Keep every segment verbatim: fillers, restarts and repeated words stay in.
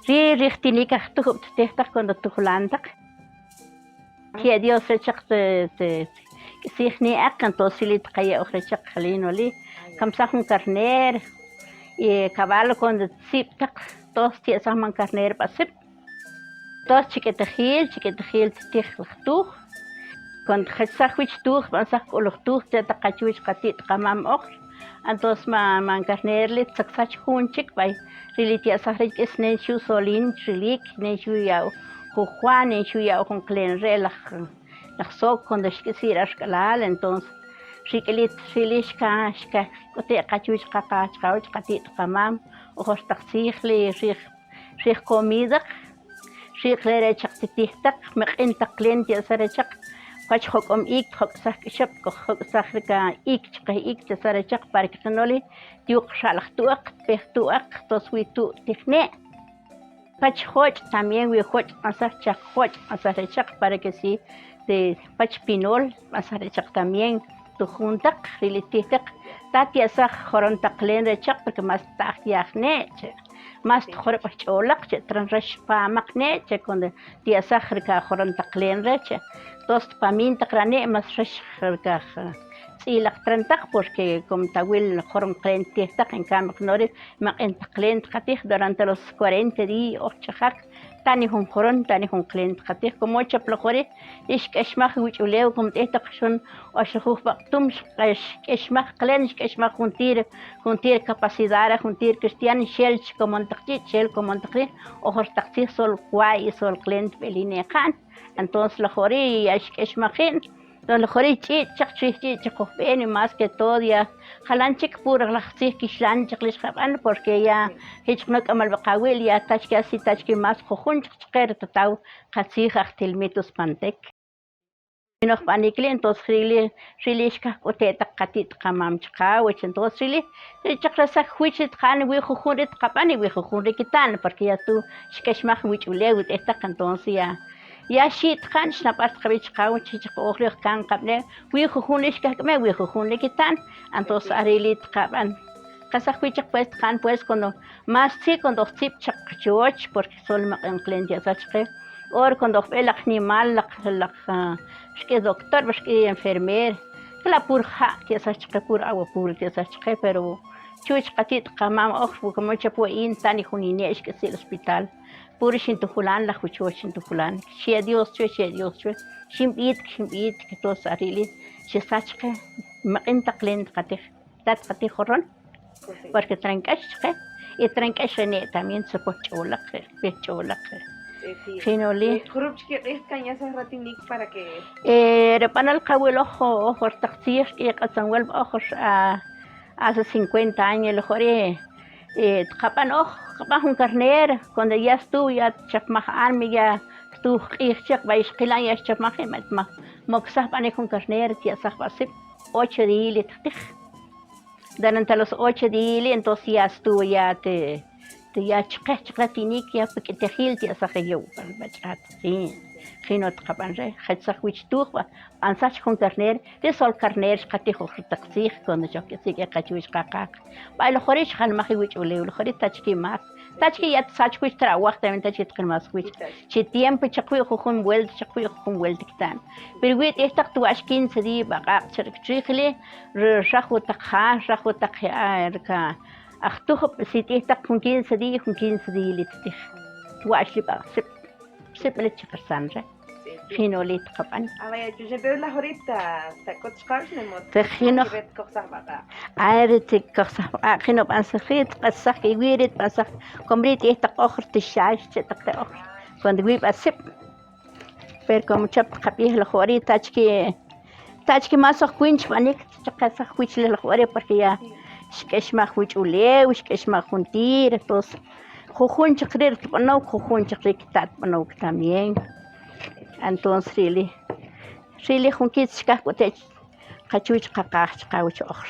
Ri, ri, jtinik ajtuj, tijtaq cuando tujlan taq. K'e Dios rechaq te, te, k'isijni ak, entonces li tqaya uj rechaq jlinoli. Kamsaj jun carner, y cabal cuando tsip taq, tos ti'asaj man carner b'asip. Tos chik'itijil, chik'itijil tijlaj tuj. Cuando jechsaj wich tuj, b'ansaj k'uloj tuj, tse taq kachuch qati't qamam ojr. Entonces ma, man carner li tsaksaj jun chik b'ay. Ri li ti'asaj rech k'is nen xyu solin, ri lik, nen xyu ya' jujwa, nen xyu ya' jun qlen re laj, laj sok, cuando xk'isir axk'alal, entonces, ri k'lit, ri li xka, xka, k'ute' kachuch qaqa, chqawch qati't qamam, ojor taq tzij li, ri, ri comida, ri qle rechaq tijtaq, meq'in taq qlen ti'asaj rechaq, pach jok'om ik, jok'saj k'ixab, jok'saj rika ik, chqe ik ti'asaj rechaq, para que qinoli, Ti' uj xa' laj tu'aq, pej tu'aq, tos wi tu' tijne'. Pach joch' también, wi joch' b'ansaj, chak joch' b'ansaj rechaq, para que si, te, pach pinol b'ansaj rechaq también. Tu' jun taq, ri li tijtaq, ta ti'asaj joron taq len rechaq, porque mas ta yajne', che, mas tjorob'aj ch'olaq, che, tran rex pamaq ne', che, cuando Ti'asaj rika joron taq len rech, tos pamin taq rane' mas rex rika ts'ilaq tren taq, porque como ta wil joron qlen tijtaq, en cambio qinoli meq'in taq qlen taq atij durante los cuarenta días, oj chajak, tani jun joron, tani jun qlen taq atij, como chap lajori, xk'exmaj wich'ulew, como tijtaq xon, o xajuj baq'tum, xk'exmaj qlen, xk'exmaj jun tir, jun tir capacidad, jun tir cristian, xel chi como taq chi', xel como taq ri', ojor taq tzij sol kway, sol qlen tb'eline' qan. Entonces lajori ya xk'exmajin, entonces lajori ch'ich'chaq, ch'ich'chaq jojb'en, y más que todo ya jalan chik puro laj tzij kixlan chik li xjab'an, porque ya jich qno' k'amal b'aqawil, ya tachki así, tachki más jujun chik chike re tataw qatzij ajtil mitus pantek. Minoj b'anik li, entonces ri li, ri li xkaj k'ute' taq qati't qamam chqawech, entonces ri li, ri chaq re saj wich ri tqan, wi jujun ri tqab'an, wi jujun ri kita'n, porque ya tu' xk'exmaj wich'ulew wi tijtaq, entonces ya, ya xi' tqan, xnab'al tqab'i chqawech, chi chaq oj ri oj kan qab'ne', wi jujun ri xkaj k'me, wi jujun ri kita'n, entonces ari li tqab'an. Qasaj wich chaq pues tqan, pues, cuando más tzi', cuando jtzib' chaq choch, porque sol meq'in qlen ti'asaj chike. Or cuando jb'e laq jnimal, laq, laq, ah, xk'e doctor, xk'e enfermer. Kla' pur ja' ti'asaj chike, pur agua pur ti'asaj chike, pero chuch qati't qamam oj, como chapue in tani jun ine' xk'e si' hospital. Pur xin tujulan, laj juch xin tujulan. Xie' Dios chue, xie' Dios chue. Xin b'itk, xin b'itk, tos ari li. Xesaj chike, meq'in taq qlen taq atij. Tat qatij joron, porque trank'ax chike, y trank'ax rene' también, se poj ch'olaq, pej ch'olaq. Jino li. Jurub' chike q'ij kan ya saj ratinik para que. Eh, re b'anal qawil oj, oj, oj, taq tzij, y q'atzan wel oj, a, hace cincuenta años lajori, eh, tqab'an oj, tqab'an jun carner, cuando ya estuvo, ya chapmaj anmi, ya estuvo q'ij chik, b'ay xqilan ya xchapmaj, y ma, ma, moksaj b'anik jun carner, ti'asaj b'asib', ocho días li tqtij. Durante los ocho días, entonces ya estuvo, ya te, te ya chike, chike tinik, ya pek'itejil, ti'asaj yow, b'ach'at, sí. Jino tqab'an re, jechsaj wich tuj, b'a, b'ansaj chik jun carner, ri sol carner, xqatij oj taq tzij, cuando chok k'isik, qachuch qaqaq. B'ay lajori xjalmaj wich'ulew, lajori tachki mas. Tachki ya tsach wich trabajo también, tachki tqan mas wich. Chi tiempo chaq wi' jujun vuelta, chaq wi' jujun vuelta kita'n. Pero wi' tijtaq twa'ax quince días b'aq'aq' chaq chijli, re, rajutaq ja, rajutaq ja, rka. Ajtuj, si tijtaq jun quince días, jun quince días li tij. Twa'ax li b'aq', sip, sip li chaq rsan re. Jino li tqab'an. Te jino. Ay, ri tsi kojsaj b'aq'a', jino b'ansaj ri tq'atsaj, y wi' ri tb'ansaj, como ri tijtaq oj, ri tixax, che taq te oj. Cuando wi' b'asib'. Pero como chap tqab'ij lajori, tachki, tachki mas oj kwinch b'anik, chaq qasaj wich li lajori, porque ya xk'exmaj wich'ulew, xk'exmaj jun tir, entonces, jujun chaq ri' tb'anow, jujun chaq ri' kita't b'anow también. Entonces, ri li, ri li jun kich chkaj k'ute' qachuch qaqaj chqawuch ojr.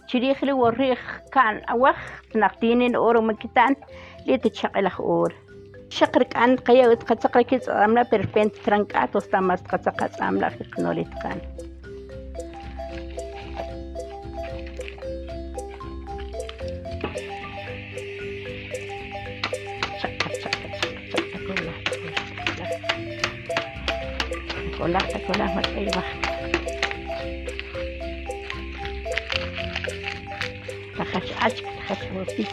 Chi ri'j li wori'j ka'n awaj, tnaqtinen oro ma kita'n, li' ti chaq'elaj oro. Xaq rk'an tqaya' tqatzaq ri kitz'amla', pero repente trank'at, o sta mas tqatzaq atz'amla', jiknoli tqan. Cola, Cola मत कई बा। तखच आज, तखच होती।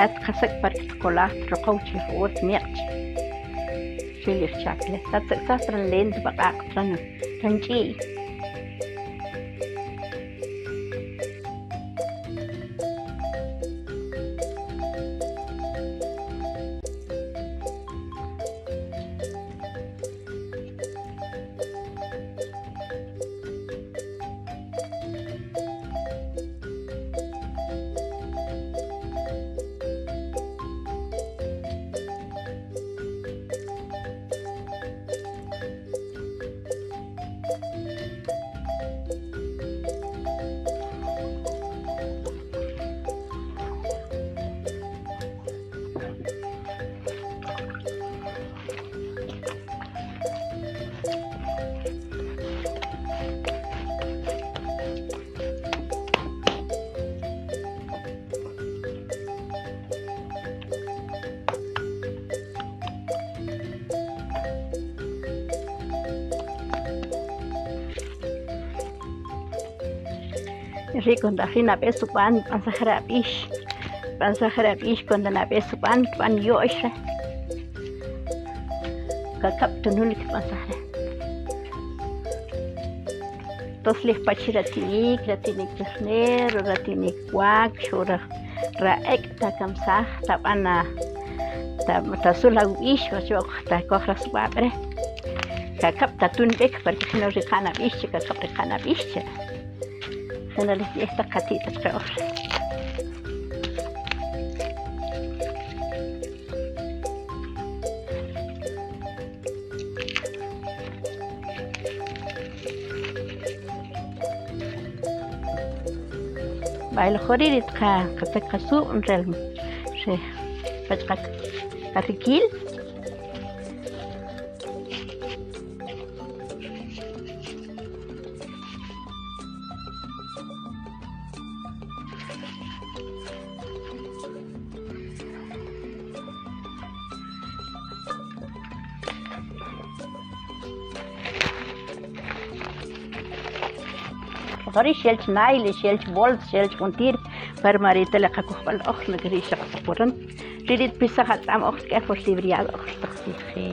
आत खसक पर कोला, रखो छे, होत मिर्च। चिली चाकले, तत, तत लेंद बका, तन, तंची। Ri kuando ri nap'e supan, p'ansa jara b'ix. P'ansa jara b'ix kuando nap'e supan, pan yo'oxa. Kakap tunul ki p'ansa jara. Tos li jpach ratinik, ratinik ternero, ratinik wak, xora ra ek' ta kamsaj, ta b'ana, ta, ta sulawb'ix, o xo, ta koj ra sub'ab're. Kakap ta tunb'ek, porque jino ri qanab'ix, che kakap ri qanab'ix, che. Jino li, esta kati ta chke oj. B'ay la jori ri tqa, tqa, tqa sub'un rel, xe, pach qa, qa rikil. Jori xel chnail, xel chbolt, xel chuntir, pero marita le qa kojb'al oj, no keri xaq puran. Ririt pisa jats'am oj, k'e por libriado oj, taq si, je.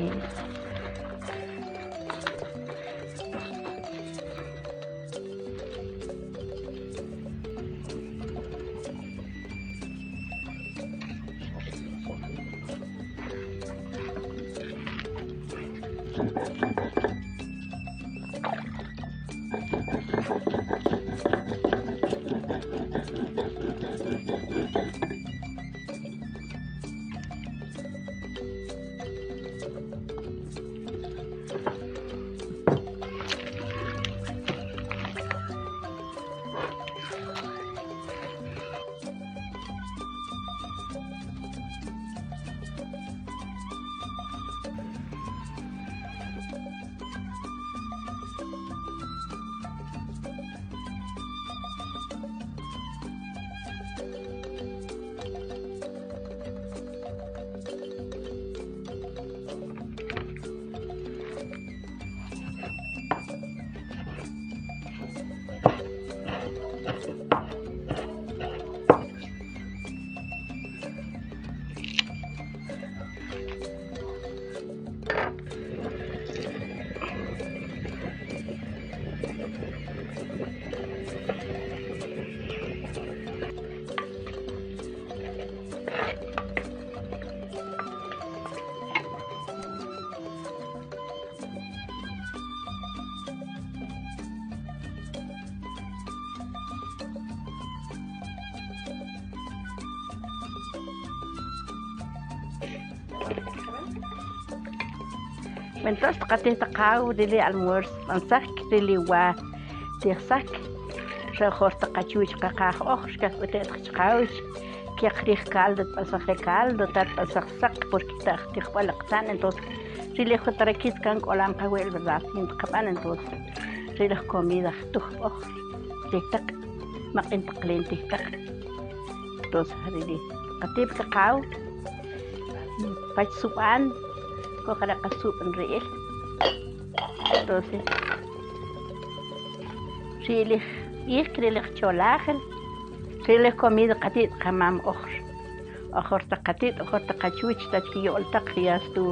Entonces, taqatij taqaw, rili almuerzo, b'ansak, rili wa, tijsak, xa jor taq achuch qaqaj oj, xka k'ute'taq chqawch, keq rij caldo, tb'ansak re caldo, ta tb'ansak saq, porque ta tijb'al qtan, entonces, rili jutarakis kan k'olan qawe'el, ¿verdad? Yin tqab'an, entonces, rili comida jtujb'oj, tijtaq, maq'in taq len tijtaq. Entonces, rili, qatip kaqaw, pach sub'an, Kojara ka sup nri'il. Entonces, ri li, ijk'ril cholajil, ri li comida katit' kamam ojor. Ojor ta katit', ojor ta kachuch, ta chki yo'ol ta kiyas tu,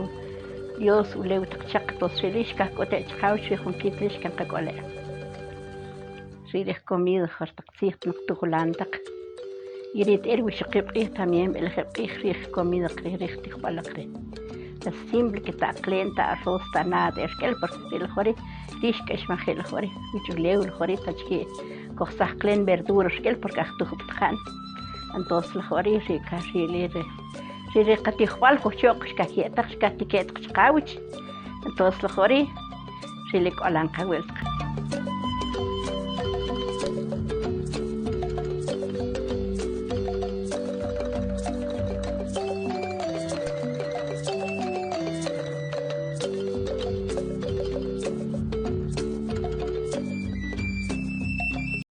Dios ulew ta kchak, entonces ri li xka k'ote' chkawch, ri jun kit li xka kak'ole'. Ri li comida ojor ta Sijtnuk tukulan tak. Yirit el wixi kib k'ij también bel kib k'ij rij comida k'ij rij tijbal k'ij. Ta simple ke ta klen ta arroz ta nada er k'el porque el jori rij k'ex ma jel jori. Wich'ulew el jori ta chki koj saj klen verdura er k'el porque aj tuj btjan. Entonces el jori ri ka ri li ri ri ri ka tijbal koj chok ka kietak ka tiket chkawich. Entonces el jori ri li k'olan ka wel tak.